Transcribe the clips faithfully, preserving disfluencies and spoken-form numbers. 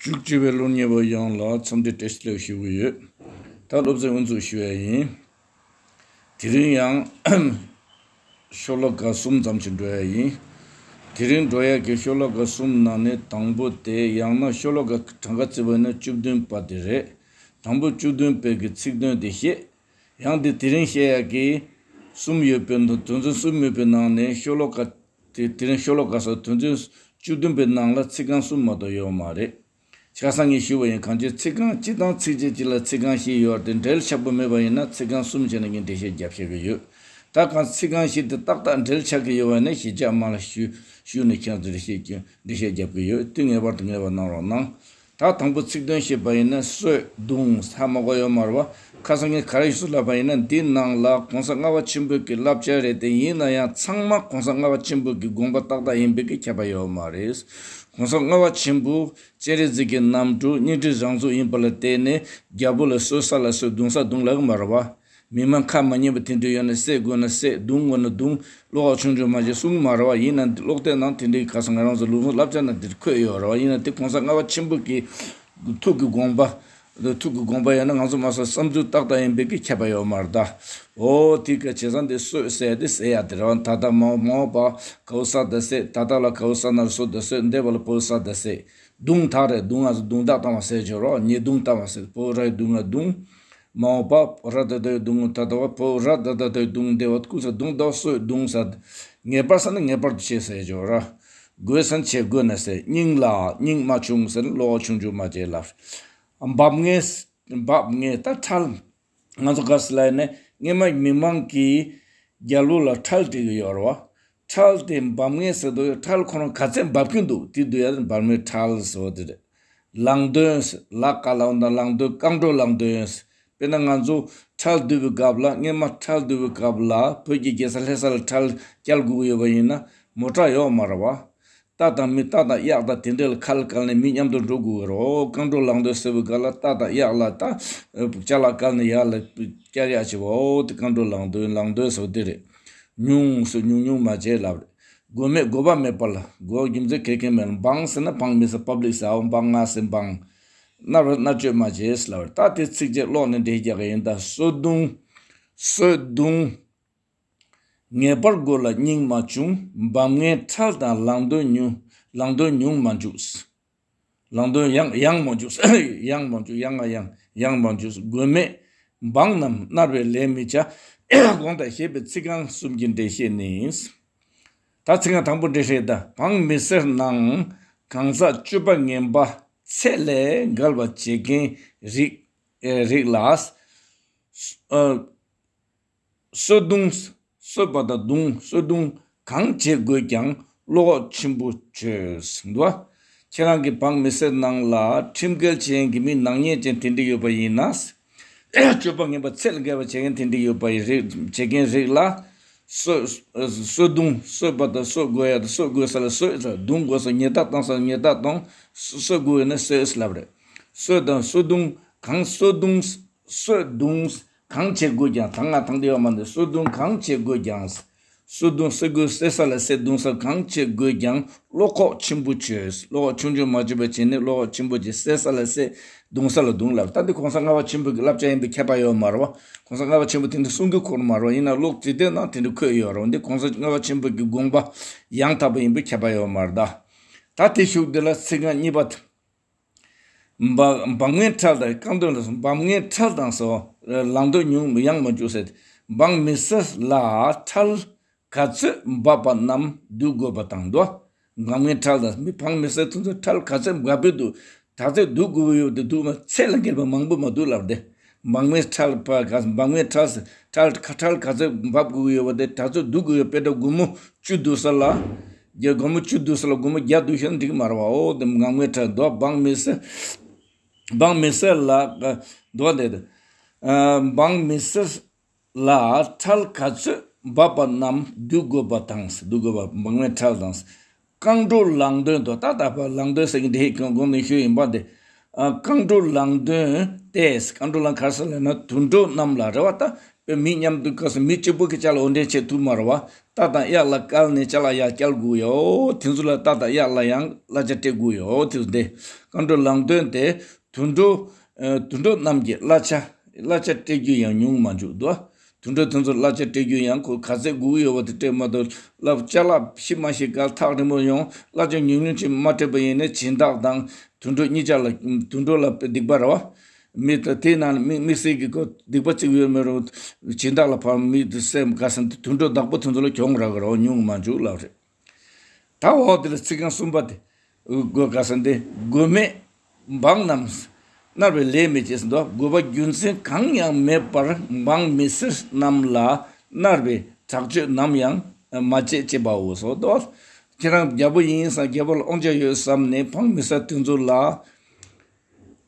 དྲུག་ཅུ་པའི་སློབ་གཉེར་བ་ཡོངས་ལ་འཚམས་འདྲི་བཀྲ་ཤིས་བདེ་ལེགས་ཞུ་གི་ཡོད། ད་སློབ་ཚན་དབུ་འཛུགས་ཞུ་ཡ་ཡིན། དེ་རིང་ཡང་ཤོ་ལོ་ཀ་གསུམ་ཙམ་ཞིག་འགྲོ་ཡ་ཡིན། དེ་རིང་འགྲོ་ཡ་གི་ཤོ་ལོ་ཀ་གསུམ་ནང་ནས་དང་པོ་དེ་ཡང་ན་ཤོ་ལོ་ཀ་གྲངས་ཀ་བརྩིས་པ་ཡིན་ན་བཅུ་བདུན་པ་དེ་རེད། དང་པོ་བཅུ་བདུན་པའི་གི་ཚིག་དོན་དེ་བཤད། ཡང་དེ་དེ་རིང་བཤད་ཡ་གི་གསུམ་ཡོད་པའི་དོན་ཚན་གསུམ་ཡོད་པའི་ནང་ནས་ཤོ་ལོ་ཀ་དེ་དེ་རིང་ཤོ་ལོ་ཀ་སོགས་དོན་ཚན་བཅུ་བདུན་པའི་ནང་ལ་ཚིག་རྐང་གསུམ་མ་གཏོགས་ཡོད་མ་རེད། ཁ་སང་ངས་ཞུས་པ་ཡིན། གང་ཅི་ཚིག་རྐང་གཅིག་དང་ཚིགས་བཅད་གཅིག་ལ་ཚིག་རྐང་བཞི་ཡོད་དེ་འབྲེལ་ཆགས་པོ་མེད་པ་ཡིན་ན་ཚིག་རྐང་གསུམ་བྱས་ནས་ངས་འགྲེལ་བཤད་རྒྱབ་བཤད་གི་ཡོད། ད་གང་ཚིག་རྐང་བཞི་དེ་ཏག་ཏག་འབྲེལ་ཆགས་ཀྱི་ཡོད་པ་ཡིན་ན་གཞི་བཅའ་མ་ལ་ཞུ་ཞུས་ནས་ཁྱེད་ཚོར་འགྲེལ་བཤད་རྒྱབ་གི་ཡོད། དུས་ངེས་པར་དུ་ངེས་པ་གནང་རོགས་གནང་། ད་དང་པོ་ཚིག་དོན་བཤད་པ་ཡིན་ན་གསོད་རྡུང་ཧ་མ་གོ་ཡོད་མ་རེད་བ། ཁ་སང་ངས་ག་རེ་ཞུས་ལབ་པ་ཡིན་ན་འདི་ནང་ལ་གོང་ས་ལྔ་པ་ཆེན་པོ་གི་བསླབ་བྱ་རེད་དེ། ཡིན་ན་ཡང་ཚང་མ་གོང་ས་ལྔ་པ་ཆེན་པོ་གི་དགོངས་པ་ཏག་ཏག་ཡིན་པའི་གི་ཁྱབ་པ་ཡོད་མ་རེད། གོང་ས་ལྔ་པ་ཆེན་པོ་སྤྱན་རས་གཟིགས་ཀྱི་རྣམ་སྤྲུལ་སྙིང་ཐིག་རང་གཟུགས་ཡིན་པ་ལ་བརྟེན་ནས་རྒྱལ་པོ་ལ་གསོད་ས་ལ་གསོད། རྡུང་ས་རྡུང་ལབ་ཀྱི་མ་རེད་བ། མི་མང་ཁ་མ་ཉན་པ་དེ་འདྲ་ཡོད་ན་བསད་དགོས་ན་བསད། རྡུང་དགོས་ན་རྡུང་། བློ་ཁོག་ཆུང་ཆུང་མ་བྱེད་གསུང་གི་མ་རེད་བ། ཡིན་ན་འདི་ཀློག་དེབ་ནང་དེ་འདྲའི་ཁ་སང་ང་རང་ཚོ་ལུགས་སྲོལ་བསླབ་བྱ་ནང་འདིར་འཁོད་ཡོད་རེད་བ། ཡིན་ན་དེ་གོང་ས་ལྔ་པ་ཆེན་པོ་གི་ཐུགས་ཀྱི་དགོངས་པ། ཐུགས་ཀྱི་དགོངས་པ་ཡོད་ན་ང་ཚོ་མ་སོ་བསམ་ཚུལ་ཏག་ཏག་ཡིན་པའི་གི་ཁྱབ་པ་ཡོད་མ་རེད་ད། འོ་དེ་ག་བྱས་ཙང་དེ་གསོད་ཟེར་དེ་ཟེར་ཡ་དེ་རེད་བ། ད་ལྟ་མ་འོངས་པ་གའུ་ས་ད་ཟེར། ད་ལྟ་ལ་གའུ་ས་ན་སོ་ད་ཟེར། འདས་པ་ལ་བའུ་ས་ད་ཟེར། རྡུང་ཐག་རེད། རྡུང་ང་ཚོ་རྡུང་རྡེག་བཏང་བ་ཟེར་ཆོག་རོགས། ཉེས་རྡུང་བཏང་བ་ཟེར། བའུ་ར་རྡུང་ང་རྡུང་། མ་འོངས་པ་ར་ད་ད་རྡུང་། ད་ལྟ་བ་བའུ་ར་ད་ད་ད་རྡུང་། འདས་པ་ཀུན་ས་རྡུང་ད་གསོད་རྡུང་ས། ངེས་པར་ས་ན་ངེས་པར་དུ་བྱེད་ཟེར་ཆོག་ར། དགོས་ས་ན་བྱེད་དགོས་ན་ཟེར། སྙིང་ལ་སྙིང་མ་ཆུང་ཟེར། བློ་ཆུང་ཆུང་མ་བྱེད་ལ། འབབ་ངེས་འབབ་ངེས་ད་ཁྲལ། ང་ཚོ་ག་སི་ལ་ནས་སྔས་མ་མི་མང་གིས་རྒྱལ་པོ་ལ་ཁྲལ་སྤྲད་ཀྱི་ཡོད་རེད་བ། ཁྲལ་དེ་འབབ་ངེས་ཟེར་དུས་ཁྲལ་ཁོ་རང་ག་ཚད་འབབ་ཀྱིན་འདུག་དེ་བསྡུ་ཡ་དེ་འབབ་ངེས་ཁྲལ་ཟེར་བ་དེ་རེད། ལང་དོན་ཟེར། ལ་ཀ་ལ་འོ་ན་ལང་དོན། རྐང་བྲོ་ལང་དོན་ཟེར། དཔེར་ན་ང་ཚོ་ཁྲལ་བསྡུ་བའི་སྐབས་ལ་སྔས་མ་ཁྲལ་བསྡུ་བའི་སྐབས་ལ་བོད་ཀྱི་རྒྱལ་ས་ལྷ་ས་ལ་ཁྲལ་བསྐྱལ་དགོས་ཀྱི་ཡོད་པ་ཡིན་ན་མོ་ཊ་ཡོད་མ་རེད་བ། རྟ་དང་མི་རྟ་དང་གཡག་དང་དེ་འདྲ་ལ་ཁལ་བཀལ་ནས་མི་མཉམ་དུ་འགྲོ་དགོས་རོ། རྐང་བྲོ་ལང་དོན་ཟེར་བའི་སྐབས་ལ་རྟ་དང་གཡག་ལ་ད་ཅ་ལག་བཀལ་ནས་ཡར་ལ་བསྐྱལ་ཡག་བྱེད་པ། འོ་དེ་རྐང་བྲོ་ལང་དོན། ལང་དོན་ཟེར་བ་དེ་རེད། ཉུང་ཟེར་ཉུང་ཉུང་མ་བྱེད་ལབ་རེད། དགོས་མེད་དགོས་པ་མེད་པ་ལ་དགོས་རྒྱུ་མཚན་གང་ཡང་མེད་ལ། འབངས་ཟེར་ན་འབངས་མི་ཟེར། པབ་ལིག་ཟེར། འོ་འབངས་ང་ཟེར་འབངས། མནར་བ་མནར་གཅོད་མ་བྱེད་ལབ་རེད། ད་དེ་ཚིགས་བཅད་ཀློག་ནས་འགྲེལ་རྒྱག་གི་ཡིན། ད་གསོད་རྡུང་། གསོད་རྡུང་། ངེས་པར་དགོས་ལ་སྙིང་མ་ཆུང་། འབབ་ངེས་ཁྲལ་དང་ལང་དོན་ཉུང་། ལང་དོན་ཉུང་མ་འཇུག། ལང་དོན་ཡང་ཡང་མ་འཇུག། ཡང་མ་འཇུག། ཡང་ང་ཡང་ཡང་མ་འཇུག། དགོས་མེད་འབངས་རྣམས་མནར་བའི་ལས་མི་བྱ། དགོངས་དག་ཞེས་པའི་ཚིག་རྐང་གསུམ་གྱི་འགྲེལ་བཤད་ནི། ད་ཚིག་རྐང་དང་པོ་འགྲེལ་བཤད། ད་འབངས་མི་སེར་རྣམས་གང་ཟག་སྤྱོད་པ་ངན་པ་ཚད་ལས་འགལ་བ་བྱེད་མཁན་རིགས་རིགས་ལ། གསོད་རྡུང་། གསོད་པ་དང་རྡུང་། གསོད་རྡུང་གང་བྱེད་དགོས་ཀྱང་བློ་ཁོག་ཆེན་པོ་བྱོས་འདུག་བ། ཁྱེད་རང་གི་འབངས་མི་སེར་ནང་ལ་ཁྲིམས་འགལ་བྱེད་མཁན་གྱི་མི་ནག་ཉེས་ཅན་དེ་འདྲ་ཡོད་པ་ཡིན་ན། སྤྱོད་པ་ངན་པ་ཚད་ལས་འགལ་བ་བྱེད་མཁན་དེ་འདྲ་ཡོད་པ་ཡི་རིགས། བྱེད་མཁན་རིགས་ལ། གསོད་གསོད་རྡུང་། གསོད་པ་དང་གསོད་དགོས་ཡ་དང་གསོད་དགོས་ས་ལ་གསོད། རྡུང་དགོས་ས་ཉེས་རྡུང་བཏང་ས་ཉེས་རྡུང་བཏང་། གསོད་དགོས་ཡ་ན་གསོད་ལབ་རེད། གསོད་དང་གསོད་རྡུང་གང་། གསོད་རྡུང་། གསོད་རྡུང་གང་བྱེད་དགོས་ཀྱང་། ད་ང་དང་དེ་ཡོད་མ་འདི། གསོད་རྡུང་གང་བྱེད་དགོས་ཀྱང་། གསོད་རྡུང་གསོད་དགོས། གསོད་ས་ལ་གསོད། རྡུང་ས་གང་བྱེད་དགོས་ཀྱང་བློ་ཁོག་ཆེན་པོ་བྱོས། བློ་ཁོག་ཆུང་ཆུང་མ་བྱེད་པ་བྱས་ནས་བློ་ཁོག་ཆེན་པོ་བྱས། གསོད་ས་ལ་གསོད། རྡུང་ས་ལ་རྡུང་ལབ། ད་འདི་གོང་ས་ལྔ་པ་ཆེན་པོ་གི་བསླབ་བྱ་ཡིན་པའི་ཁྱད་པར་ཡོད་མ་རེད་བ། གོང་ས་ལྔ་པ་ཆེན་པོ་དེ་འདྲ་གསུང་གི་ཁོ་རང་མ་རེད་བ། ཡིན་ན་ཀློག་ཅི་དེ་ནང་དེ་འདྲ་འཁོད་ཡོད་རེད་བ། འདི་གོང་ས་ལྔ་པ་ཆེན་པོ་གི་དགོངས་པ་ཡང་དག་པ་ཡིན་པའི་ཁྱད་པར་ཡོད་མ་རེད་ད། ད་དེ་ཤུགས་དེ་ལ་ཚིག་རྐང་གཉིས་པ་དེ། འབ་འབབ་ངེས་ཁྲལ་དང་། རྐང་དོན་ལ་སོགས། འབབ་ངེས་ཁྲལ་དང་སོགས་ལང་དོན་ཉུང་ཡང་མ་འཇུག་ཟེར། འབངས་མི་སེར་ལ་ཁྲལ་ག་ཚོད་འབབ་པ་རྣམས་བསྡུ་དགོས་པ་དང་དོ། འབབ་ངེས་ཁྲལ་དང་། མི་འབངས་མི་སེར་དེ་ཚོ་ཁྲལ་ག་ཚོད་འབབ་པའི་འདུག་ད་ཚོད་བསྡུ་དགོས་ཀྱི་ཡོད་དེ་འདུག་མ། ཚད་ལས་འགལ་བ་མང་པོ་མ་འདུག་ལབ་སྟེ། འབབ་ངེས་ཁྲལ་པ་ག་འབབ་ངེས་ཁྲལ་ཟེར། ཁྲལ་ཁ་ཁྲལ་ག་ཚོད་འབབ་དགོས་ཀྱི་ཡོད་པ་དེ་ད་ཚོད་བསྡུ་དགོས་ཡོད། དཔེ་འདྲ་སྒོར་མོ་བཅུ་བསྡུ་ས་ལ། རྒྱ་སྒོར་མོ་བཅུ་བསྡུ་ས་ལ་སྒོར་མོ་བརྒྱ་བསྡུ་ཤེས་ན་འགྲིག་གི་མ་རེད་བ། འོ་དེ་འབབ་ངེས་ཁྲལ་དོ། འབངས་མི་སེར། འབངས་མི་སེར་ལ་དོ་དེ། འབངས་མི་སེར་ལ་ཁྲལ་ག་ཚོད་འབབ་པ་རྣམས་བསྡུ་དགོས་པ་དང་། བསྡུ་དགོས་པ། འབབ་ངེས་ཁྲལ་དང་། རྐང་བྲོ་ལང་དོན་དོ། ད་ད་པ་ལང་དོན་ཟེར་གྱི་འདི་ཧེ་གོང་གོང་ནས་ཞུས་ཡིན་པ་འདི། ཨ། རྐང་བྲོ་ལང་དོན་ཏེ། རྐང་བྲོ་ལང་ག་རེ་ཟེར་ལབ་ན་དུད་འགྲོ་རྣམས་ལ་རེད་བ། ད་ པའི་མི་མཉམ་དུ་སྐབས་སུ་མི་གཅིག་པུ་གི་ཅ་ལག་འོར་འདྲེན་བྱེད་ཐུབ་མ་རེད་བ། རྟ་དང་གཡག་ལ་བཀལ་ནས་ཅ་ལག་ཡར་བསྐྱལ་དགོས་ཡོད། དེ་ཚོ་ལ་རྟ་དང་གཡག་ལ་ཡང་གླ་ཆ་སྤྲད་དགོས་ཡོད། དེ་ཚོ་དེ་བཀའ་འགྲོ་ལམ་སྟོན་དེ་དུད་འགྲོ། ཨ། དུད་འགྲོ་རྣམས་ཀྱི་གླ་ཆ། གླ་ཆ་སྤྲད་རྒྱུ་ཡང་ཉུང་མ་འཇུག་འདུག་དུད་འགྲོ་དེ་ཚོར་གླ་ཆ་སྤྲད་རྒྱུ་ཡང་ཁོ་ག་ཚད་དགོས་ཀྱི་ཡོད་པ་དེ་སྤྲད་མ་གཏོགས། གླ་ཅ་ལག་ཤི་མ་ཤི་ག་ཐག་རིང་པོ་ཡོང་། གླ་ཆ་ཉུང་ཉུང་ཅིག་མ་སྤྲད་པ་ཡིན་ན་སྦྱིན་བདག་དང་དུད་འགྲོ་གཉིས་ཆ་ལ། དུད་འགྲོ་ལ་སྡིག་པ་རེད་བ། མི་དེ་དེའི་ནང་ནས་མི་མི་སེར་གྱི་ཁོ་སྡིག་པ་བརྩི་གི་ཡོད་མེད་རུང་། སྦྱིན་བདག་ལ་ཕར་མི་དེ་སེམས་དགའ་ས་དུད་འགྲོ་བདག་པོ་དེ་ཚོ་ལ་གྱོང་རག་གི་རེད་བ། ཉུང་མ་འཇུག་ལབ་རེད། ད་འོག་དེ་ལ་ཚིག་རྐང་གསུམ་པ་དེ། དགོས་ག་ས་འདི་དགོས་མེད་འབངས་རྣམས་མནར་བའི་ལས་མི་བྱེད་ཟེར་འདུག་དགོས་པ་རྒྱུ་མཚན་གང་ཡང་མེད་པར་འབངས་མི་སེར་རྣམས་ལ་མནར་བའི་དྲག་སྤྱོད་ནམ་ཡང་མ་བྱེད་ཅེས་པའོ་ཟེར་འདུག་ཁྱེད་རང་རྒྱལ་པོ་ཡིན་བསམ། རྒྱལ་པོ་ལ་དབང་ཆ་ཡོད་བསམ་ནས་འབངས་མི་སེར་དེ་ཚོ་ལ།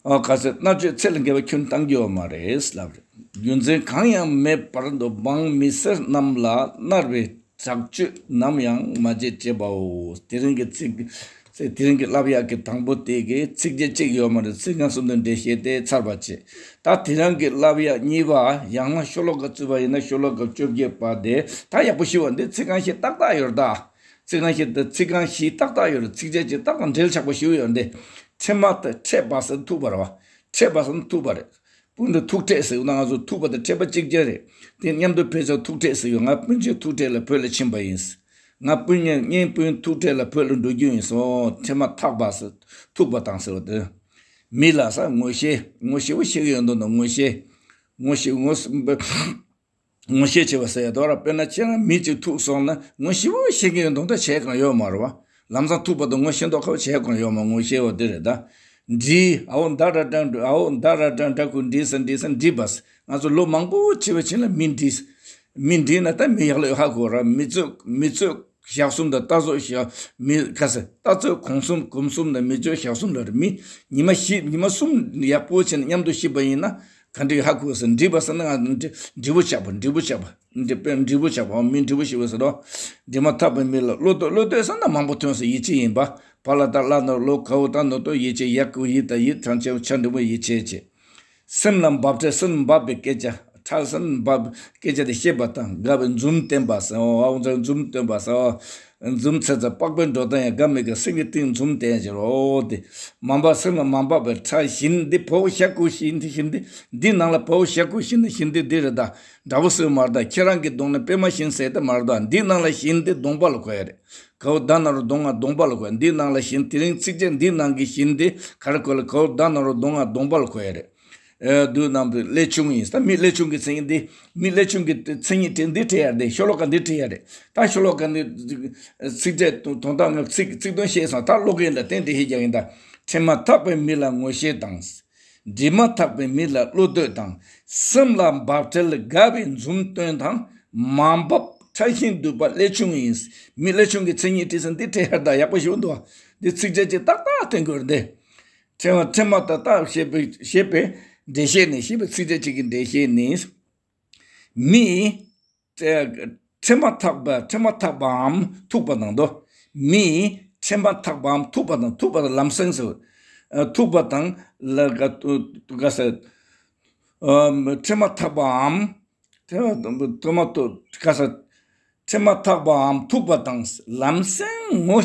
ཨ། ག་ཚད་མནར་གཅོད་ཚད་ལས་འགལ་བ་ཁྱོན་བཏང་གི་ཡོད་མ་རེད་ལབ་རེད། རྒྱུ་མཚན་གང་ཡང་མེད་པར་དུ་འབངས་མི་སེར་རྣམས་ལ་མནར་བའི་དྲག་སྤྱོད་ནམ་ཡང་མ་བྱེད་ཅེས་པའོ། དེ་རིང་གི་ཚིག་དེ་རིང་གི་བསླབ་ཡག་གི་དང་པོ་དེ་གི་ཚིགས་བཅད་གཅིག་ཡོད་མ་རེད། ཚིག་རྐང་གསུམ་དང་འགྲེལ་བཤད་དེ་ཚར་བ་བྱས། ད་དེ་རིང་གི་བསླབ་ཡག་གཉིས་པ། ཡང་ན་ཤོ་ལོ་ཀ་བརྩིས་པ་ཡིན་ན་ཤོ་ལོ་ཀ་བཅོ་བརྒྱད་པ་དེ་ད་ཡག་པོ་ཞུ་བ་འདི་ཚིག་རྐང་བཞི་ཏག་ཏག་ཡོད་རེད་ད། ཚིག་རྐང་བཞི་དེ་ཚིག་རྐང་བཞི་ཏག་ཏག་ཡོད་རེད། ཚིགས་བཅད་གཅིག་ཏག་ཏག་འགྲེལ་ཆགས་པོ་ཞུ་ཡོད་འདི། ཕྲད་མ་དང་ཕྲད་པ་ཟེར་ཐུག་པ་རེད་བ། ཕྲད་པ་ཟེར་ན་ཐུག་པ་རེད། སྤུན་གྲོགས་ཐུག་ཕྲད་ཟེར་ན་ང་ཚོ་ཐུག་པ་དང་ཕྲད་པ་གཅིག་རྐྱང་རེད། དེ་མཉམ་དུ་ཕལ་ཆེར་ཐུག་ཕྲད་ཟེར་ཡོད། ང་སྤུན་མཆེད་ཐུག་ཕྲད་ལ་བོད་ལ་ཕྱིན་པ་ཡིན། ང་སྤུན་གཉེན་གཉེན་སྤུན་ཐུག་ཕྲད་ལ་བོད་ལ་འགྲོ་རྒྱུ་ཡིན་སོང་། ཕྲད་མ་ཐག་པ་ཟེར་ཐུག་པ་དང་ཟེར་བ་དེ། མི་ལ་ས་ངོ་ཤེས། ངོ་ཤེས་པོ་ཤེས་ཀྱི་ཡོད་མདོག་ནི་ངོ་ཤེས། ངོ་ཤེས་ངོ་ངོ་ཤེས་བྱེད་པ་ཟེར་ཡ་དོ་ར། དཔེར་ན་ཁྱེད་རང་མི་གཅིག་ཐུག་སོང་ན་ངོ་ཤེས་པོ་ཤེས་ཀྱི་ཡོད་མདོག་ད་བྱས་གང་ཡོད་མ་རེད་བ། ལམ་སང་ཐུག་པ་དང་ངོ་ཤེས་མདོག་ཁ་བོ་བྱས་གང་ཡོད་མ། ངོ་ཤེས་བ་དེ་རེད་ད། འདྲིས། ཨའོ་མདའ་ར་ཏྲ་འདྲ། ཨའོ་མདའ་ར་ཏྲ་འདྲ་ཁུ་འདྲིས་ས་འདྲིས་ས་འདྲིས་པ་ཟེར། ང་ཚོ་ལོ་མང་པོ་ཕྱིན་པ་ཕྱིན་ལ་མི་འདྲིས། མི་འདྲིས་ན་ད་མི་ཡག་ལ་ཧ་གོ་ར། མི་ཚོད་མི་ཚོད་ཞག་གསུམ་དང་རྟ་ཚོད་ཞག་མི་ག་ཟེར། རྟ་ཚོད་གུང་གསུམ་གུང་གསུམ་དང་མི་ཚོད་ཞག་གསུམ་ལ་རེད། མི་ཉི་མ་ཤི་ཉི་མ་གསུམ་ཡག་པོ་བྱས་ནས་མཉམ་དུ་ཤི་བ་ཡིན་ན། ག་འདྲ་ཧ་གོ་ཟེར། འདྲིས་པ་ཟེར་ན་ང་འདྲི་འདྲིས་པོ་ཆགས་པ། འདྲིས་པོ་ཆགས་པ། འདྲིས་པའི་འདྲིས་པོ་ཆགས་པ། མི་འདྲིས་པོ་ཞིག་བ་ཟེར་རོ། འདྲིས་མ་ཐག་པའི་མི་ལ་བློ་གཏོད། བློ་གཏོད་ཟེར་ན་མང་པོ་ཐོན་ཟེར། ཡིད་ཆེས་ཡིན་པ། བ་ལ་ད་བླ་ན་ལོ་ག་འོ་ད་ནོ་ཏོ་ཡིད་ཆེས། ཡ་གུ་ཡི་ད་ཡིད་ཐང་ཆེ་ཆ་འདྲི་པོ་ཡིད་ཆེས་བྱེད། སེམས་ལ་འབབ་ཕྲལ། སེམས་འབབ་པའི་སྐད་ཆ། ཕྲལ་སེམས་འབབ་སྐད་ཆ་དེ་བཤད་པ་དང་དགའ་བའི་འཛུམ་བསྟན་པ་ཟེར། འོ་འཛུམ་བསྟན་པ་ཟེར། འཛུམ་ཚེ་ཚེ་པགས་པའི་འགྲོ་སྟངས་ཡང་དགའ་མི་དགའ་སེམས་ཀྱི་གཏིང་འཛུམ་བསྟན་ཟེར་རོ། དེ་མ་འབབ། སེམས་ལ་མ་འབབ་པའི་ཕྲལ་བཞིན་འདི་བོ་ཤ་ཀུ་བཞིན་འདི་བཞིན་འདི། འདི་ནང་ལ་བོ་ཤ་ཀུ་བཞིན་འདི་བཞིན་འདི་འདི་རེད་ད། འདྲ་བོ་ཟེར་མ་རེད་ད། ཁྱེད་རང་གི་གདོང་ནས་པད་མ་བཞིན་ཟེར་ཏེ་མ་རེད་ད། འདི་ནང་ལ་བཞིན་འདི་གདོང་པ་ལ་གོ་ཡ་རེད། གའོ་ད་ན་རོ་གདོང་ང་གདོང་པ་ལ་གོ་ཡ། འདི་ནང་ལ་བཞིན། དེ་རིང་ཚིགས་བཅད་འདི་ནང་གི་བཞིན་འདི་ག་རེ་གོ་ལ། གའོ་ད་ན་རོ་གདོང་ང་གདོང་པ་ལ་གོ་ཡ་རེད། ཨེ་དུས་ནམ་དུས་ཀླད་ཆུང་ཡིན་ས། མི་ཀླད་ཆུང་གི་མཚན་ཉིད་འདི། མི་ཀླད་ཆུང་གི་མཚན་ཉིད་དེ་འདི་བྲིས་ཡ་རེད། ཤོ་ལོ་ཀ་འདི་བྲིས་ཡ་རེད། ད་ཤོ་ལོ་ཀ་འདི་ཚིགས་བཅད་དོན་དག་ངས་ཚིག་ཚིག་དོན་བཤད་སོང་། ད་ཀློག་གི་ཡིན་ད། གཏན་འདི་ཧི་རྒྱག་ཡིན་ད། ཕྲད་མ་ཐག་པའི་མི་ལ་ངོ་ཤེས་དང་། འདྲིས་མ་ཐག་པའི་མི་ལ་བློ་གཏོད་དང་། སེམས་ལ་འབབ་ཕྲལ་དགའ་བའི་འཛུམ་སྟོན་དང་། མ་འབབ་ཕྲལ་བཞིན་འདུག་པ་ཀླད་ཆུང་ཡིན། མི་ཀླད་ཆུང་གི་མཚན་ཉིད་བྲིས་ས་འདི་བྲིས་ཡ་ད་ཡག་པོ་ཞིག་འདུག་འདི་ཚིགས་བཅད་ཅིག་ཏག་ཏག་བསྟན་དགོས་རེད་འདི། ཕྲད་མ་ཕྲད་མ་ཐག་པ་ཞེས་པའི་ཞེས་པའི་འགྲེལ་བཤད་ནི། ཞེས་པའི་ཚིགས་བཅད་གཅིག་གི་འགྲེལ་བཤད་ནི། མི་ཕྲད་མ་ཐག་པ་ཕྲད་མ་ཐག་པའམ་ཐུག་པ་དང་དོ། མི་ཕྲད་མ་ཐག་པའམ་ཐུག་པ་དང་། ཐུག་པ་དང་ལམ་སེང་ཟེར། ཨ། ཐུག་པ་དང་ལ་ག་ག་ས། ཨ། ཕྲད་མ་ཐག་པའམ། ཕྲད་མ་ཐག་པའམ་ཐུག་པ་དང་ལམ་སེང་ངོ་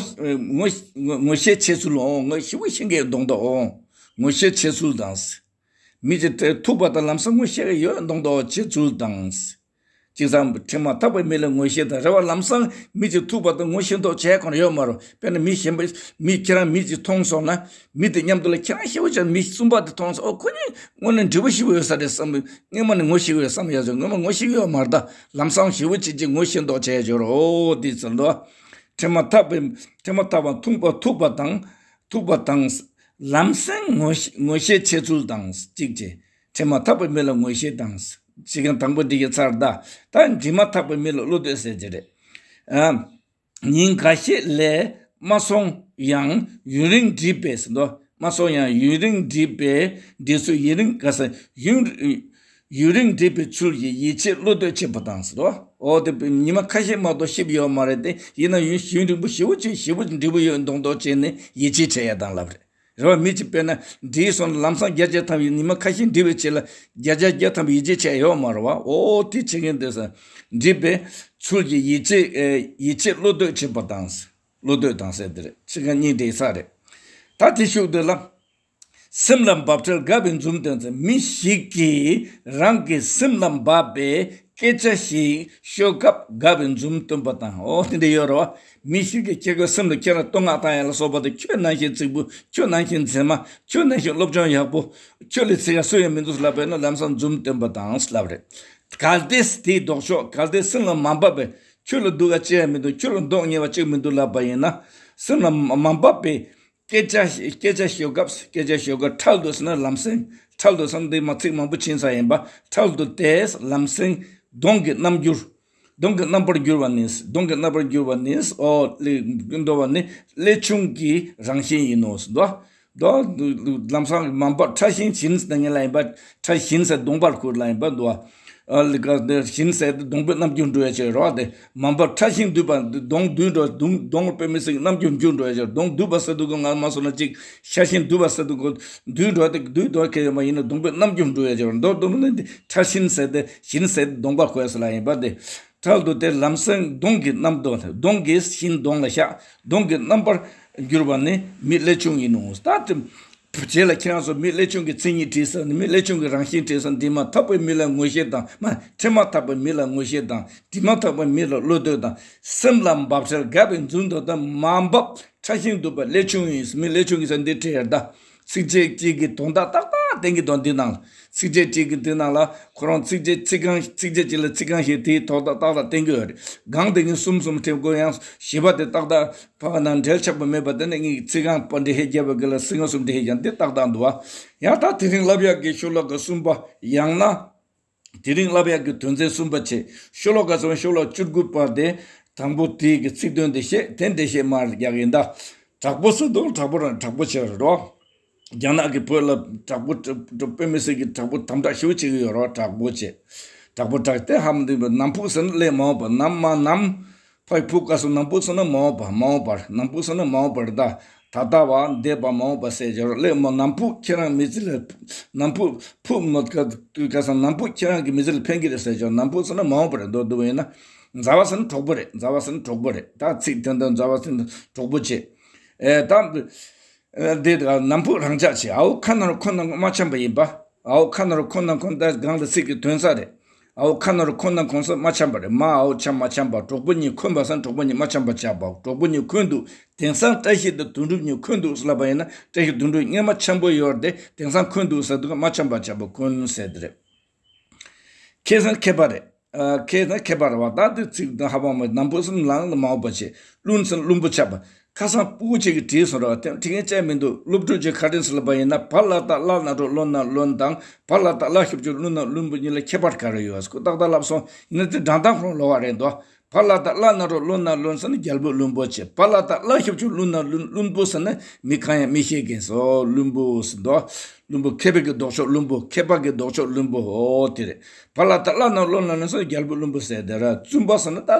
ངོ་ངོ་ངོ་ཤེས་བྱེད་ཚུལ་འོང་། ངོ་ཤེས་པོ་ཤེས་མཁན་གདོང་དུ་འོང་། ངོ་ཤེས་བྱེད་ཚུལ་དང་། མི་ཅིག་ཐུག་པ་དང་ལམ་སེང་ངོ་ཤེས་ཀྱི་ཡོད་མདོག་མདོག་བྱེད་ཚུལ་དང་། ཅིག་ཙམ་ཕྲད་མ་ཐག་པའི་མི་ལ་ངོ་ཤེས་དང་རེད་བ། ལམ་སང་མི་ཅིག་ཐུག་པ་དང་ངོ་ཤེས་མདོག་བྱས་གོ་ནས་ཡོད་མ་རེད། དཔེར་ན་མི་གཞན་པ་མི་ཁྱེད་རང་མི་ཅིག་མཐོང་སོང་ན། མི་དེ་མཉམ་དུ་ལ་ཁྱེད་རང་ཞེ་པོ་ཅིག་མི་གསུམ་པ་དེ་མཐོང་སོང་། ཨོ་ཁོ་གཉིས་དངོས་གནས་འདྲིས་པོ་ཞེ་པོ་ཡོད་ས་རེད་བསམ། སྔོན་མ་ནས་ངོ་ཤེས་ཀྱི་ཡོད་བསམ་ཡ་ཟེར། སྔོན་མ་ངོ་ཤེས་ཀྱི་ཡོད་མ་རེད་ད། ལམ་སང་ཞེ་པོ་ཅིག་ཅིག་ངོ་ཤེས་མདོག་བྱས་ཡོད་རེད། ཨོ་དེ་ཚོ་འདུག་ཕྲད་མ་ཐག་པའི་ཕྲད་མ་ཐག་པ་ཐུག་པ་ཐུག་པ་དང་། ཐུག་པ་དང་། ལམ་སེང་ངོ་ངོ་ཤེས་བྱེད་ཚུལ་དང་གཅིག་བྱས། ཕྲད་མ་ཐག་པའི་མི་ལ་ངོ་ཤེས་དང་། ཅིག་ཀྱང་དང་པོ་འདི་གའི་ཚར་ད། ད་འདྲིས་མ་ཐག་པའི་མི་ལ་བློ་གཏོད་ཟེར་གྱི་རེད། ཨ། ཉིན་འགའ་ཤས་ལས་མ་སོང་ཡང་ཡུན་རིང་འདྲིས་པས་ཟེར་འདུག་མ་སོང་ཡང་ཡུན་རིང་འདྲིས་པས་འདྲིས་ཚུལ་ཡུན་རིང་ག་ས་ཡུན་ཡུན་རིང་འདྲིས་པའི་ཚུལ་གྱིས་ཡིད་ཆེས་བློ་གཏོད་བྱེད་པ་དང་ཟེར་འདུག་འོ་དེ་ཉི་མ་ཁ་ཤས་མ་གཏོགས་ཤི་བ་ཡོད་མ་རེད་དེ། ཡིན་ན་ཡུན་ཡུན་རིང་པོ་ཞེ་པོ་ཅིག་ཞེ་པོ་འདྲིས་པོ་ཡོད་མདོག་མདོག་བྱས་ནས་ཡིད་ཆེས་བྱེད་ཡ་དང་ལབ་རེད། རེད་བ། མི་གཅིག་དཔེར་ན་འདྲིས་སོང་ལམ་སང་བརྒྱ་ཆ་ཐམ་པའི་ཉི་མ་ཁ་ཤས་འདྲི་བའི་ཆེད་ལ་བརྒྱ་ཆ་བརྒྱ་ཐམ་པའི་ཡིད་ཆེས་བྱས་ཡོད་མ་རེད་བ། ཨོ་དེ་བྱེད་མཁན་དེ་ས་འདྲིས་པའི་ཚུལ་གྱི་ཡིད་ཆེས་ཨེ་ཡིད་ཆེས་བློ་གཏོད་བྱེད་པ་དང་། བློ་གཏོད་དང་ཟེར་དེ་རེད། ཚིག་རྐང་གཉིས་འདྲེས་ས་རེད། ད་དེ་ཤུགས་དེ་ལ། སེམས་ལ་འབབ་ཕྲལ་དགའ་བའི་འཛུམ་སྟོན་ཚེ། མི་ཞིག་གིས་རང་གི་སེམས་ལ་འབབ་པའི་སྐད་ཆ་ཞིག་ཤོད་སྐབས་དགའ་བའི་འཛུམ་སྟོན་པ་དང་། ཨོ་དེ་འདྲ་ཡོད་རེད་བ། མི་ཞིག་གིས་ཁྱེད་ཀྱི་སེམས་ལ་ཁྱེད་ལ་བསྟོད་བསྔགས་བཏང་ཡ་ལ་སོགས་པ་དེ། ཁྱོད་ནང་བཞིན་རྫིག་པོ། ཁྱོད་ནང་བཞིན་མཛེས་མ། ཁྱོད་ནང་བཞིན་སློབ་སྦྱོང་ཡག་པོ། ཁྱོད་ལས་ཚིག་ཡ་སུ་ཡང་མི་འདུག་ལབ་པ་ཡིན་ན་ལམ་སང་འཛུམ་སྟོན་པ་དང་ལབ་རེད། གལ་ཏེ་དེའི་ལྡོག་ཕྱོགས། གལ་ཏེ་སེམས་ལ་མ་འབབ་པའི། ཁྱོད་ལ་སྡུག་ག་ཅི་ཡང་མི་འདུག་ཁྱོད་ལ་སྡུག་བསྔལ་བ་གཅིག་མི་འདུག་ལབ་པ་ཡིན་ན། སེམས་ལ་མ་མ་འབབ་པའི་སྐད་ཆ་ཞིག་སྐད་ཆ་ཤོད་སྐབས། སྐད་ཆ་ཤོད་སྐབས་ཕྲལ་དུ་ཟེར་ན་ལམ་སེང་། ཕྲལ་དུ་ཟེར་ན་འདི་མ་ཚིག་མང་པོ་ཕྱིན་ས་ཡིན་པ། ཕྲལ་དུ་དེས་ལམ་སེང་གདོང་གི་རྣམ་འགྱུར། གདོང་གི་རྣམ་པར་འགྱུར་བ་ནི། གདོང་གི་རྣམ་པར་འགྱུར་བ་ནི། ཨོ་ལེ་འདོ་བ་ནི་ཀླད་ཆུང་གི་རང་བཞིན་ཡིན་ནོ་ཟེར་འདུག་དོ། ལམ་སང་མ་འབབ་ཕྲ་ཞིང་བཞིན་ཟེར་ངེས་ལ་ཡིན་པ། ཕྲ་ཞིང་ཟེར་གདོང་པར་ཁུར་ལ་ཡིན་པ་འདུག་ཨ་ལི་ཀ་དེ་བཞིན་ཟེར་དེ་གདོང་པའི་རྣམ་འགྱུར་འགྲོ་ཡ་ཅིག་རོ། དེ་མ་འབབ་ཕྲ་ཞིང་བསྡུས་པ། གདོང་བསྡུས་འགྲོ། གདོང་གདོང་དཔེ་མི་སྲིད་རྣམ་འགྱུར་འགྱུར་འགྲོ་ཡ་ཅིག་གདོང་བསྡུས་པ་ཟེར་དུས་ཀ་ང་མ་སོང་ན་ཅིག་ཤ་ཞིང་བསྡུས་པ་ཟེར་དུས་ཀ་བསྡུས་འགྲོ། དེ་བསྡུས་འགྲོ་གལ་ཡོད་མ་ཡིན་ན་གདོང་པའི་རྣམ་འགྱུར་འགྲོ་ཡ་ཅིག་རོ། མདོར་བསྡུ་ན་འདི་ཕྲ་ཞིང་ཟེར་དེ་བཞིན་ཟེར་དེ་གདོང་པར་ཁུར་ཡ་ཟེར་ལ་ཡིན་པ་དེ། ཕྲལ་དུ་དེ་ལམ་སེང་གདོང་གི་རྣམ་རྟོག་གདོང་གི་བཞིན་གདོང་ལ་ཤར། གདོང་གི་རྣམ་པར་གྱུར་པ་ནི་མི་ཀླད་ཆུང་ཡིན་ནོ། ད་དེ་རྗེས་ལ་ཁྱེད་རང་ཚོ་མི་ཀླད་ཆུང་གི་མཚན་ཉིད་བྲིས་ས་ནི། མི་ཀླད་ཆུང་གི་རང་བཞིན་བྲིས་ས། འདྲིས་མ་ཐག་པའི་མི་ལ་ངོ་ཤེས་དང་། མ་འདྲིས་མ་ཐག་པའི་མི་ལ་ངོ་ཤེས་དང་། འདྲིས་མ་ཐག་པའི་མི་ལ་བློ་གཏོད་དང་། སེམས་ལ་འབབ་ཕྲལ་དགའ་བའི་འཛུམ་མདངས་དང་། མ་འབབ་ཕྲ་ཞིང་བསྡུས་པ་ཀླད་ཆུང་ཡིན། མི་ཀླད་ཆུང་གི་ས་འདི་བྲིས་ཡར་ད། ཚིགས་བཅད་གཅིག་གི་དོན་དག་ཏག་ཏག་བསྟན་གྱི་འདུག་འདི་ནང་ལ། ཚིགས་བཅད་གཅིག་གི་འདི་ནང་ལ་ཁོ་རང་ཚིགས་བཅད་ཚིག་རྐང་ཚིགས་བཅད་གཅིག་ལ་ཚིག་རྐང་བཞི་དེའི་དོན་དག་ཏག་ཏག་བསྟན་གྱི་ཡོད་རེད། གང་དེ་གིན་གསུམ་གསུམ་ཁྲིད་དགོས། ཡང་བཞི་པ་དེ་ཏག་ཏག་ཕ་ག་ན་འབྲེལ་ཆགས་པ་མེད་པ་དེ་ནས་ངས་ཚིག་རྐང་པ་འདི་ཧེ་རྒྱབ་པ་གི་ལ་ཚིག་རྐང་གསུམ་འདི་ཧེ་རྒྱབ་འདི་ཏག་ཏག་འདུག་བ། ཡང་ད་དེ་རིང་བསླབ་ཡག་གི་ཤོ་ལོ་ཀ་གསུམ་པ། ཡང་ན། དེ་རིང་བསླབ་ཡག་གི་དོན་ཚན་གསུམ་པ་བྱས། ཤོ་ལོ་ཀ་གསུམ། ཤོ་ལོ་ཀ་བཅུ་དགུ་པ་དེ་དང་པོ་དེའི་གི་ཚིག་དོན་དེ་བཤད། དེ་འདྲ་བཤད་མ་རྒྱག་ཡིན་ད། དྲག་པོ་ཟེར་དུས་དྲག་པོ་རང་དྲག་པོ་བྱས་རོ། རྒྱ་ནག་གི་བོད་ལ་དྲག་པོ་དཔེ་མི་སྲིད་ཀྱི་དྲག་པོ་དམ་དྲག་ཞེ་པོ་བྱེད་ཀྱི་ཡོད་རོ། དྲག་པོ་བྱས། དྲག་པོ་དྲག་སྟེ་ཧམ་འདི་ནམ་ཕུགས་ཟེར་ན་ཀླད་མ་འོངས་པ། ནམ་མ་ནམ། ཕའི་ཕུགས་ཀ་སོ་ནམ་ཕུགས་ཟེར་ན་མ་འོངས་པ། མ་འོངས་པར། ནམ་ཕུགས་ཟེར་ན་མ་འོངས་པར་ད། ད་ལྟ་བ་འདས་པ་མ་འོངས་པ་ཟེར་ཅོག་ལེ་མོ། ནམ་ཕུགས་ཁྱེད་རང་མི་ཚེ་ལ། ནམ་ཕུགས་ཕུགས་མ་ག་ག་ས་ནམ་ཕུགས་ཁྱེད་རང་གི་མི་ཚེ་ལ་ཕན་གྱི་རེད་ཟེར་ཅོག་ནམ་ཕུགས་ཟེར་ན་མ་འོངས་པ་རེད། མདོར་བསྡུ་བ་ཡིན་ན། མཛའ་བ་ཟེར་ན་གྲོགས་པོ་རེད། མཛའ་བ་ཟེར་ན་གྲོགས་པོ་རེད། ད་ཚིག་དོན་དུ་མཛའ་བ་ཟེར་ན་གྲོགས་པོ་བྱེད། ཨེ་ད། འདི་ནམ་ཕུགས་རང་འཇགས་བྱེད། ཨའོ་ཁ་ནར་ཁོ་ན་མ་འཆམ་པ་ཡིན་པ། ཨའོ་ཁ་ནར་ཁོ་ན་ཁོ་ན་ད་གང་ལ་ཚིག་གི་དོན་ས་རེད། ཨའོ་ཁ་ནར་ཁོ་ན་ཁོ་ན་མ་འཆམ་པ་རེད། མ་ཨའོ་འཆམ་མ་འཆམ་པ། གྲོགས་པོ་གཉིས་འཁོན་པ་ཟེར་ན་གྲོགས་པོ་གཉིས་མ་འཆམ་པ་ཆགས་པ། གྲོགས་པོ་གཉིས་འཁོན་འདུག་དེང་སང་བཀྲ་ཤིས་དང་དོན་གྲུབ་གཉིས་འཁོན་འདུག་ཟེར་ལབ་པ་ཡིན་ན། བཀྲ་ཤིས་དོན་གྲུབ་གཉིས་མ་འཆམ་པོ་ཡོད་རེད་དེ། དེང་སང་འཁོན་འདུག་ཟེར་དུས་མ་འཆམ་པ་ཆགས་པ་འཁོན་ཟེར་དེ་རེད། མཁས་ཟེར་ན་མཁས་པ་རེད། ཨ་མཁས་ཟེར་ན་མཁས་པ་རེད་བ། ད་དེ་ཚིག་དང་ཧ་པ་མ་ནམ་ཕུགས་ཟེར་ན་ལང་ལ་མ་འོངས་པ་བྱེད། བླུན་ཟེར་ན་བླུན་པོ་ཆགས་པ། ཁ་སང་སྤུ་གུ་གཅིག་གིས་བྲིས་སོང་ར་བ། དེ་བྲིས་མཁན་བཅད་མི་འདུག་སློབ་ཕྲུག་ཅིག་ག་དྲན་སོང་ལབ་པ་ཡིན་ན། བ་ལ་བཏགས་བླ་ན་རོ་བློ་ན་བློན་དང་། བ་ལ་བཏགས་བླ་ཞབས་ཀྱུ་བླུ་ན་བླུན་པོ་གཉིས་ལ་ཁྱད་པར་ག་རེ་ཡོད། ཁོ་ཏག་ཏག་ལབ་སོང་། ཡིན་ན་དེ་འགྲམ་ཐག་ཁོང་ལོག་པ་རེད་འདུག་བ་ལ་བཏགས་བླ་ན་རོ་བློ་ན་བློན་ཟེར་ན་རྒྱལ་པོ་བློན་པོ་བྱེད། བ་ལ་བཏགས་བླ་ཞབས་ཀྱུ་བླུ་ན་བླུན་བླུན་པོ་ཟེར་ན་མི་གང་ཡང་མི་ཤེས་མཁན་སོ་བླུན་པོ་ཟེར་འདུག་བླུན་པོ། མཁས་པའི་གི་ལྡོག་ཕྱོགས་བླུན་པོ། མཁས་པ་གི་ལྡོག་ཕྱོགས་བླུན་པོ། ཨོ་དེ་རེད། བ་ལ་བཏགས་བླ་ན་རོ་བློ་ན་བློན་ཟེར་ན་རྒྱལ་པོ་བླུན་པོ་ཟེར་དེ་ར། བཙུན་པ་ཟེར་ན་ད་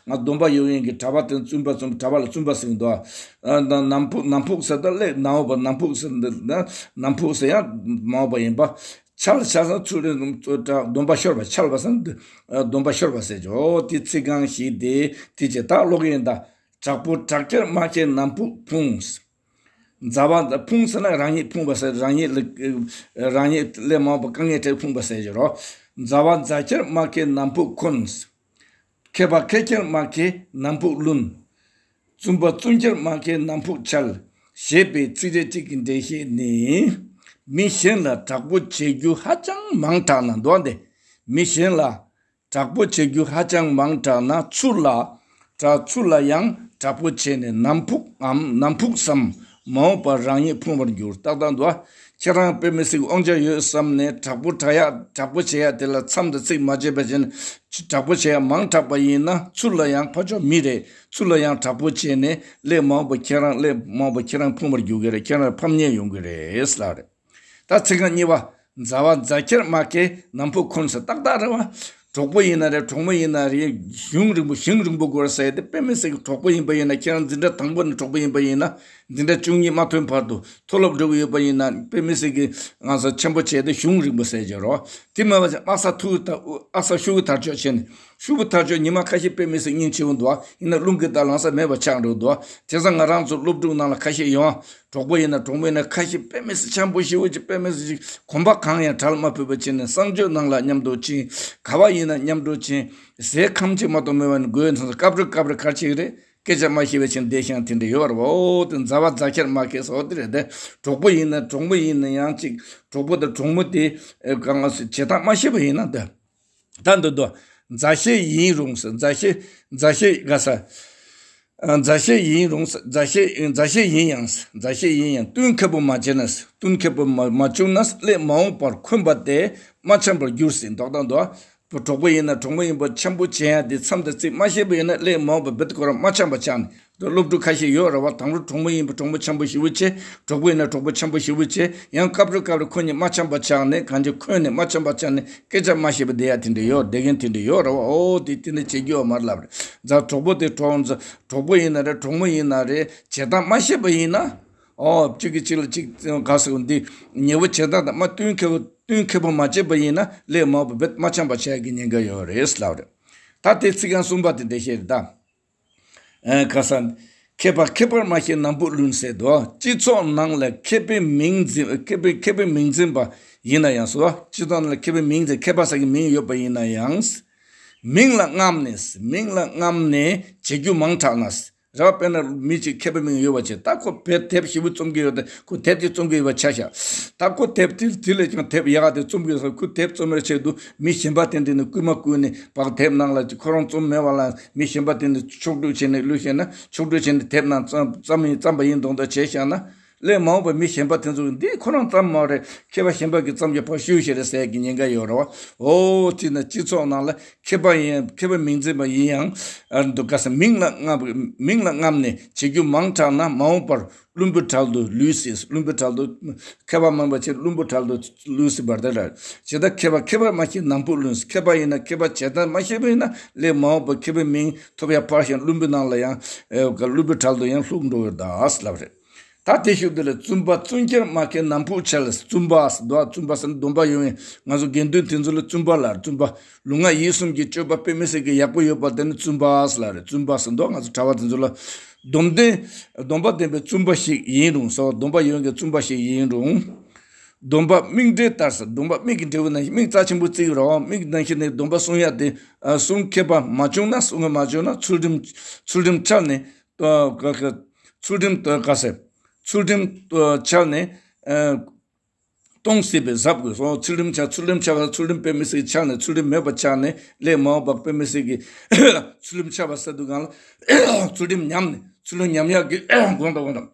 ང་སྡོམ་པ་ཡོད་མཁན་གྱི་གྲྭ་པ་དེ་བཙུན་པ། བཙུན་གྲྭ་པ་ལ་བཙུན་པ་ཟེར་གྱི་འདུག་ཨ་ནམ་ཕུགས། ནམ་ཕུགས་ཟེར་ད་ཀླད་ནམ་འོངས་པ། ནམ་ཕུགས་ཟེར་འདི་ན་ནམ་ཕུགས་ཟེར་ཡང་མ་འོངས་པ་ཡིན་པ། ཆལ། ཆལ་ཟེར་ན་ཚུར་རེ་སྡོམ་པ་ཤོར་བ། ཆལ་བ་ཟེར་ན་སྡོམ་པ་ཤོར་བ་ཟེར་གྱི། ཨོ་དེ་ཚིག་རྐང་བཞི་དེ་དེ་བྱས་ད་ཀློག་གི་ཡིན་ད། དྲག་པོ་དྲག་ཁྱེར་མ་ཁྱེར་ནམ་ཕུགས་ཕུང་། མཛའ་བ་ཕུང་ཟེར་ན་རང་ཉིད་ཕུང་བ་ཟེར། རང་ཉིད་ལ་རང་ཉིད་ཀླད་མ་འོངས་པ་དཀའ་ངལ་འཕྲད་ཕུང་བ་ཟེར་གྱི་རོ། མཛའ་བ་མཛའ་ཁྱེར་མ་ཁྱེར་ནམ་ཕུགས་འཁོན། མཁས་པ་མཁས་ཁྱེར་མ་ཁྱེར་ནམ་ཕུགས་བླུན། བཙུན་པ་བཙུན་ཁྱེར་མ་ཁྱེར་ནམ་ཕུགས་ཆལ། ཞེས་པའི་ཚིགས་བཅད་གཅིག་གི་འགྲེལ་བཤད་ནི། མི་གཞན་ལ་དྲག་པོ་བྱེད་རྒྱུ་ཧ་ཅང་མང་དྲགས་ན། འདུག་སྟེ། མི་གཞན་ལ་དྲག་པོ་བྱེད་རྒྱུ་ཧ་ཅང་མང་དྲགས་ན། ཚུར་ལ་དྲག་ཚུར་ལ་ཡང་དྲག་པོ་བྱས་ནས་ནམ་ཕུགས་འམ་ནམ་ཕུགས་སམ་མ་འོངས་པར་རང་ཉིད་ཕུང་བར་འགྱུར། ཏག་ཏག་འདུག་ཨ། ཁྱེད་རང་དཔེ་མི་སྲིད་དབང་ཆ་ཡོད་བསམ་ནས་དྲག་པོ་དྲག་ཡག་དྲག་པོ་བྱེད་ཡག་དེ་ལ་མཚམས་དང་ཚིགས་མ་བཅད་པ་བྱས་ནས་དྲག་པོ་བྱེད་ཡག་མང་དྲགས་པ་ཡིན་ན། ཚུར་ལ་ཡང་ཕར་ཕྱོགས་མི་རེད། ཚུར་ལ་ཡང་དྲག་པོ་བྱས་ནས་ཀླད་མ་འོངས་པ་ཁྱེད་རང་ཀླད་མ་འོངས་པ་ཁྱེད་རང་ཕུང་བར་འགྱུར་གི་རེད། ཁྱེད་རང་ཕམ་ཉེས་ཡོང་གི་རེད་ལབ་རེད། ད་ཚིག་རྐང་གཉིས་པ། མཛའ་བ་མཛའ་ཁྱེར་མ་ཁྱེར་ནམ་ཕུགས་འཁོན་ཟེར། ཏག་ཏག་རེད་བ། གྲོགས་པོ་ཡིན་ན་རེད། གྲོགས་མོ་ཡིན་ན་རེད། གཞུང་རིང་པོ་ཞིང་རིང་པོ་དགོས་ཟེར་ཏེ། དཔེ་མི་སྲིད་ཀྱི་གྲོགས་པོ་ཡིན་པ་ཡིན་ན། ཁྱེད་རང་འཛིན་གྲྭ་དང་པོ་ནས་གྲོགས་པོ་ཡིན་པ་ཡིན་ན། འཛིན་གྲྭ་བཅུ་གཉིས་མ་ཐོན་བར་དུ་མཐོ་སློབ་འགྲོ་གི་ཡོད་པ་ཡིན་ན། དཔེ་མི་སྲིད་ཀྱི་ང་ཚོ་ཆེན་པོ་བྱས་ཏེ་གཞུང་རིང་པོ་ཟེར་གྱི་རོ། དེ་མ་བ་ཨ་ས་ཐུག་ད་ཨ་ས་ཤུ་གུ་དར་ལྕོག་བྱས་ནས། ཤུ་གུ་དར་ལྕོག་ཉི་མ་ཁ་ཤས་དཔེ་མི་སྲིད་སྙིང་རྗེ་པོ་འདུག་ཨ། ཡིན་ན་རླུང་གིས་ད་ལངས་ས་མེད་པ་ཆགས་འགྲོ་འདུག་ཨ། དེ་ཚོ་ང་རང་ཚོ་སློབ་ཕྲུག་ནང་ལ་ཁ་ཤས་ཡོང་། གྲོགས་པོ་ཡིན་ན་གྲོགས་མོ་ཡིན་ན་ཁ་ཤས་དཔེ་མི་སྲིད་འཆམ་པོ་ཞེ་པོ་ཅིག་དཔེ་མི་སྲིད་ཅིག་གོམ་པ་གང་ཡང་བྲལ་མ་ཕོད་པ་བྱས་ནས། གསང་སྤྱོད་ནང་ལ་མཉམ་དུ་ཕྱིན། ག་བ་ཡིན་ན་མཉམ་དུ་ཕྱིན། ཟས་ཁམ་གཅིག་མ་གཏོགས་མེད་པ་ནི། དགོས་ཡོད་ཚང་ས་སྐབས་རེ་སྐབས་རེ་གར་ཅིག་རེད། སྐད་ཆ་མ་བཤད་པ་བྱས་ནས་བསྡད་ཤག་དེ་འདྲ་ཡོད་རེད་བ། འོ་དེ་མཛའ་བ་མཛའ་ཁྱེར་མ་ཁེལ་སོ་དེ་རེད་དེ། གྲོགས་པོ་ཡིན་ན་གྲོགས་མོ་ཡིན་ན་ཡང་གཅིག་གྲོགས་པོ་དང་གྲོགས་མོ་དེ་ཨེ་གང་ལ་བྱེད་སྟངས་མ་ཤེས་པ་ཡིན་ན་དེ། ད་འདི་དོ། མཛའ་བཤེས་ཡིན་རུང་ཟེར། མཛའ་བཤེས། མཛའ་བཤེས་ག་ས། ཨ། མཛའ་བཤེས་ཡིན་རུང་ཟེར། མཛའ་བཤེས། མཛའ་བཤེས་ཡིན་ཡང་ཟེར། མཛའ་བཤེས་ཡིན་ཡང་བསྟུན་མཁས་པོ་མ་བྱས་ན་ཟེར། བསྟུན་མཁས་པོ་མ་མ་བྱུང་ན་ཟེར། སླད་མ་འོངས་པར་འཁོན་པ་དེ་མ་འཆམ་པར་འགྱུར་ཟེར། མདོག་དང་དོ། གྲོགས་པོ་ཡིན་ན་གྲོགས་མོ་ཡིན་པ་འཆམ་པོ་བྱེད་ཡ་དེ་མཚམས་དང་ཚིགས་མ་ཤེས་པ་ཡིན་ན། སླད་མ་འོངས་པ་རྦད་དེ་ཁོ་རང་མ་འཆམ་པ་ཆགས་ནས། དེ་སློབ་ཕྲུག་ཁ་ཤས་ཡོད་རེད་བ། དང་པོ་གྲོགས་མོ་ཡིན་པ་གྲོགས་མོ་འཆམ་པོ་ཞེ་པོ་བྱེད། གྲོགས་པོ་ཡིན་ན་གྲོགས་པོ་འཆམ་པོ་ཞེ་པོ་བྱེད། ཡང་སྐབས་རེ་སྐབས་རེ་ཁོ་གཉིས་མ་འཆམ་པ་ཆགས་ནས། གང་ཅི་འཁོན་ནས་མ་འཆམ་པ་ཆགས་ནས་སྐད་ཆ་མ་བཤད་པ་བསྡད་ཡ་དེ་འདྲ་ཡོད། བསྡད་མཁན་དེ་འདྲ་ཡོད་རེད་བ། ཨོ་དེ་དེ་འདྲ་བྱེད་རྒྱུ་ཡོད་མ་རེད་ལབ་རེད། མཛའ་གྲོགས་པོ་དེ་གྲོགས་མཛའ་གྲོགས་པོ་ཡིན་ན་རེད། གྲོགས་མོ་ཡིན་ན་རེད། བྱེད་སྟངས་མ་ཤེས་པ་ཡིན་ན། ཨོ་གཅིག་གིས་གཅིག་ལ་གཅིག་ག་ཟེར་འདི་ཉེ་བོ་བྱེད་སྟངས་དང་མ་བསྟུན་མཁས་པོ་བསྟུན་མཁས་པོ་མ་བྱས་པ་ཡིན་ན། སླད་མ་འོངས་པ་རྦད་མ་འཆམ་པ་ཆགས་ཡ་གི་ཉེན་ཁ་ཡོད་རེད་ལབ་རེད། ད་དེ་ཚིག་རྐང་གསུམ་པ་དེ་འདྲ་བཤད་རེད་ད། ཨ། ཁ་སང་། མཁས་པ་མཁས་པར་མ་ཤེས་ནམ་ཕུགས་བླུན་ཟེར་དོ། སྤྱི་ཚོགས་ནང་ལ་མཁས་པའི་མིང་འཛིན། མཁས་པའི་མཁས་པའི་མིང་འཛིན་པ་ཡིན་ན་ཡང་ཟེར་བ། སྤྱི་ཚོགས་ནང་ལ་མཁས་པའི་མིང་འཛིན། མཁས་པ་ཟེར་གྱི་མིང་ཡོད་པ་ཡིན་ན་ཡང་། མིང་ལ་རྔམ་ནས། མིང་ལ་རྔམ་ནས་བྱེད་རྒྱུ་མང་དྲགས་ན། རེད་བ། དཔེར་ན་མི་གཅིག་མཁས་པའི་མིང་ཡོད་པ་བྱས། ད་ཁོ་བས་དེབ་ཞེ་པོ་རྩོམ་གྱི་ཡོད་དེ། ཁོ་དེབ་དེ་རྩོམ་གྱི་ཡོད་པ་ཆ་བཞག་ད་ཁོ་དེབ་དེ་དེ་ལས་ཀྱང་དེབ་ཡག་ག་དེ་རྩོམ་གྱི་ཡོད་ས། ཁོ་དེབ་རྩོམ་པའི་ཆེད་དུ་མི་གཞན་པ་དེ་འདྲ་ནས་སྐུལ་མ་བསྐུལ་ནས་བག་དེབ་ནང་ལ་ཁོ་རང་རྩོམ་མེད་པ་ལ་མི་གཞན་པ་དེ་འདྲ་ཕྱོགས་བསྒྲིགས་བྱས་ནས་བླུགས་བྱས་ན། ཕྱོགས་བསྒྲིགས་བྱས་ནས་དེབ་ནང་བརྩམས་བརྩམས་ཡིན་བརྩམས་པ་ཡིན་མདོག་མདོག་བྱས་བཞག་ན། སླད་མ་འོངས་པ་མི་གཞན་པ་དེ་ཚོ་གིས་འདི་ཁོ་རང་བརྩམས་མ་རེད། མཁས་པ་གཞན་པ་གིས་བརྩམས་ཀྱི་ཕར་བཤུས་ཤིག་རེད་ཟེར་གྱི་ཉེན་ཁ་ཡོད་རེད་བ། འོ་དེ་ན་སྤྱི་ཚོགས་ནང་ལ་མཁས་པ་ཡིན། མཁས་པའི་མིང་འཛིན་པ་ཡིན་ཡང་། ཨ། འདུག་ག་ས། མིང་ལ་རྔམ། མིང་ལ་རྔམ་ནས་བྱེད་རྒྱུ་མང་དྲགས་ན། མ་འོངས་པར་བླུན་པོའི་གྲལ་དུ་ལུས་སྲིད། བླུན་པོའི་གྲལ་དུ། མཁས་པ་མིན་པ་བྱས་བླུན་པོའི་གྲལ་དུ་ལུས་སྲིད་པ་རེད། ཇི་ལྟར་མཁས་པ་མཁས་པར་མ་ཤེས་ནམ་ཕུགས་བླུན། མཁས་པ་ཡིན་ན་མཁས་པ་བྱེད་སྟངས་མ་ཤེས་པ་ཡིན་ན། སླད་མ་འོངས་པར་མཁས་པའི་མིང་ཐོབ་ཡ་ཕར་ཞོག་བླུན་པོའི་ནང་ལ་ཡང་། ཨེ། བླུན་པོའི་གྲལ་དུ་ཡང་ལྷུང་འགྲོ་གི་རེད་ད་ལབ་རེད། ད་དེ་ཤུགས་དེ་ལ་བཙུན་པ་བཙུན་ཁྱེར་མ་ཁེལ་ནམ་ཕུགས་འཆལ། བཙུན་པ་ཟེར་དོ། བཙུན་པ་ཟེར་ན་སྡོམ་པ་ཡོད་མཁན། ང་ཚོ་དགེ་འདུན་དེ་ཚོ་ལ་བཙུན་པ་ལབ། བཙུན་པ། ལུས་ངག་ཡིད་གསུམ་གྱི་སྤྱོད་པ་དཔེ་མི་སྲིད་ཀྱི་ཡག་པོ་ཡོད་པ་དེ་ནི་བཙུན་པ་ཟེར་ལབ་རེད། བཙུན་པ་ཟེར་དོ། ང་ཚོ་གྲྭ་པ་དེ་ཚོ་ལ། སྡོམ་ལྡན། སྡོམ་པ་ལྡན་པའི་བཙུན་པ་ཞིག་ཡིན་རུང་ཟེར། སྡོམ་པ་ཡོད་མཁན་བཙུན་པ་ཞིག་ཡིན་རུང་། སྡོམ་པ་མིག་འབྲས་ལྟར་ཟེར། སྡོམ་པ་མིག་གི་འབྲས་བུ་ནང་བཞིན། མིག་རྩ་ཆེན་པོ་བརྩི་གི་རེད། མིག་ནང་བཞིན་ནི་སྡོམ་པ་སྲུང་ཡ་དེ། ཨ། སྲུང་མཁས་པ་མ་བྱུང་ན། སྲུང་མཁས་མ་བྱུང་ན་ཚུལ་ཁྲིམས། ཚུལ་ཁྲིམས་འཆལ་ནས། ཨ། ག་ག་ཚུལ་ཁྲིམས། ཨ། ག་ཟེར། ཚུལ་ཁྲིམས། ཨ། འཆལ་ནས། ཨ། སྟོང་སྲིད་པའི་གཟབ་དགོས་སོ། ཚུལ་ཁྲིམས་འཆལ། ཚུལ་ཁྲིམས་འཆལ་བ། ཚུལ་ཁྲིམས་དཔེ་མི་སྲིད་འཆལ་ནས། ཚུལ་ཁྲིམས་མེད་པ་ཆགས་ནས། སླད་མ་འོངས་པ་དཔེ་མི་སྲིད་ཀྱི་ཚུལ་ཁྲིམས་འཆལ་བ་ཟེར་དུས་སྒང་ལ། ཚུལ་ཁྲིམས་ཉམས་ནས། ཚུལ་ཁྲིམས་ཉམས་ཡག་གི་དགོངས་དག་དགོངས་དག་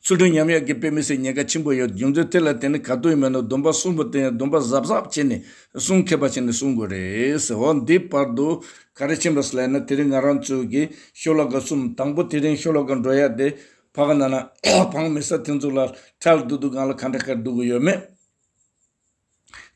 ཚུལ་ཁྲིམས་ཉམས་ཡག་གི་དཔེ་མི་སྲིད་ཉེན་ཁ་ཆེན་པོ་ཡོད། རྒྱུ་མཚན་དེ་ལ་བརྟེན་ནས་ག་དུས་ཡིན་པ་ན་སྡོམ་པ་སྲུང་བ་དེ་ཡང་སྡོམ་པ་གཟབ་གཟབ་བྱས་ནས། སྲུང་མཁས་པ་བྱས་ནས་སྲུང་དགོས་རེད་ཟེར། འོ་འདི་བར་དུ་ག་རེ་ཕྱིན་པ་ཟེར་ལབ་ན། དེ་རིང་ང་རང་ཚོ་གི་ཤོ་ལོ་ཀ་གསུམ། དང་པོ་དེ་རིང་ཤོ་ལོ་ཀ་འགྲོ་ཡ་དེ། ཕ་གི་ན་ན་བང་མི་ས་དེ་ཚོ་ལ་ཁྲལ་བསྡུ་དུས་སྒང་ལ་ག་འདྲ་ག་རེ་བསྡུ་དགོས་ཡོད་མེད།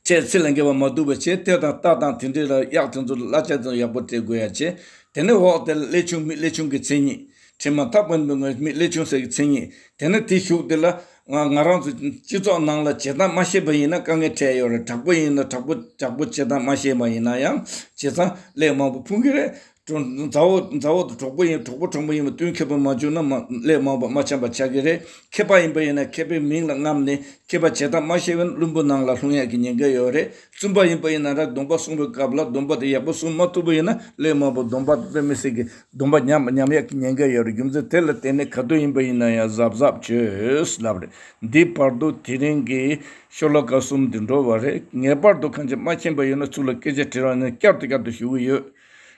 ཁྱེད་ཚེ་ལ་འགལ་བ་མ་བསྡུ་བ་བྱས། དེ་དང་རྟགས་དང་དེ་འདྲའི་ལ་གཡག་དེ་ཚོ་ལ་གླ་ཆ་དེ་ཚོ་ཡག་པོ་སྤྲད་དགོས་ཡ་བྱས། དེ་ནས་འོག་དེ་ལ་ཀླད་ཆུང་མི་ཀླད་ཆུང་གི་མཚན་ཉིད། དྲི་མ་ཐག་པ་ནས་མི་ཀླད་ཆུང་ཟེར་གྱི་མཚན་ཉིད། དེ་ནས་དེ་གཞུག་དེ་ལ་ང་ང་རང་ཚོ་སྤྱི་ཚོགས་ནང་ལ་བྱེད་སྟངས་མ་ཤེས་པ་ཡིན་ན་དཀའ་ངལ་འཕྲད་ཡོད་རེད། དྲག་པོ་ཡིན་ན་དྲག་པོ་དྲག་པོ་བྱེད་སྟངས་མ་ཤེས་པ་ཡིན་ན་ཡང་བྱས་ཙང་ཀླད་མང་པོ་ཕུང་གི་རེད། གྲོ་མཛའ་བོ་མཛའ་བོ་དང་གྲོགས་པོ་ཡིན། གྲོགས་པོ་གྲོགས་མོ་ཡིན་པ་བསྟུན་མཁས་པོ་མ་བྱུང་ན་མ་ཀླད་མང་པོ་མ་འཆམ་པ་ཆགས་ཀྱི་རེད། མཁས་པ་ཡིན་པ་ཡིན་ན་མཁས་པའི་མིང་ལ་རྔམ་ནས་མཁས་པ་བྱེད་སྟངས་མ་ཤེས་པ་ན་བླུན་པོ་ནང་ལ་ལྷུང་ཡག་གི་ཉེན་ཁ་ཡོད་རེད། བཙུན་པ་ཡིན་པ་ཡིན་ན་ར་སྡོམ་པ་སྲུང་བའི་སྐབས་ལ་སྡོམ་པ་དེ་ཡག་པོ་སྲུང་མ་ཐུབ་པ་ཡིན་ན་ཀླད་མང་པོ་སྡོམ་པ་དཔེ་མི་སྲིད་ཀྱི་སྡོམ་པ་ཉམས་ཉམས་ཡག་གི་ཉེན་ཁ་ཡོད་རེད། རྒྱུ་མཚན་དེ་ལ་བརྟེན་ནས་ག་དུས་ཡིན་པ་ཡིན་ན་ཡང་གཟབ་གཟབ་བྱོས་ལབ་རེད། འདི་བར་དུ་དེ་རིང་གི་ཤོ་ལོ་ཀ་གསུམ་འདི་འགྲོ་བ་རེད། ངེས་པར་དུ་གང་ཅི་མ་མཁྱེན་པ་ཡོད་ན་ཚུར་ལ་སྐད་ཆ་དྲི་རོགས་ནས་བསྐྱར་དུ་བསྐྱར་དུ་ཞུ་གི་ཡོད།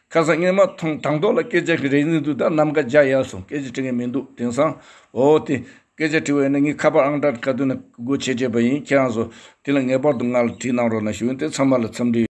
ཁ་སང་སྔས་མ་ཐོང་དང་ཐོག་ལ་སྐད་ཆ་གི་རེ་འདུན་འདུག་ད་ནམ་མཁའ་རྒྱ་ཡར་སོང་། སྐད་ཆ་དྲི་མཁན་མི་འདུག་དེང་སང་། འོ་དེ། སྐད་ཆ་དྲི་བ་ཡིན་ན་ངའི་ཁ་པར་ཨང་གྲངས་ག་དུས་ན་སྒོ་ཕྱེ་བྱས་པ་ཡིན། ཁྱེད་རང་ཚོ་དེ་ལ་ངེས་པར་དུ་ང་ལ་དྲིས་གནང་རོགས་གནང་ཞུ་ཡིན། དེ་ཚང་མ་ལ་འཚམས་འདྲི།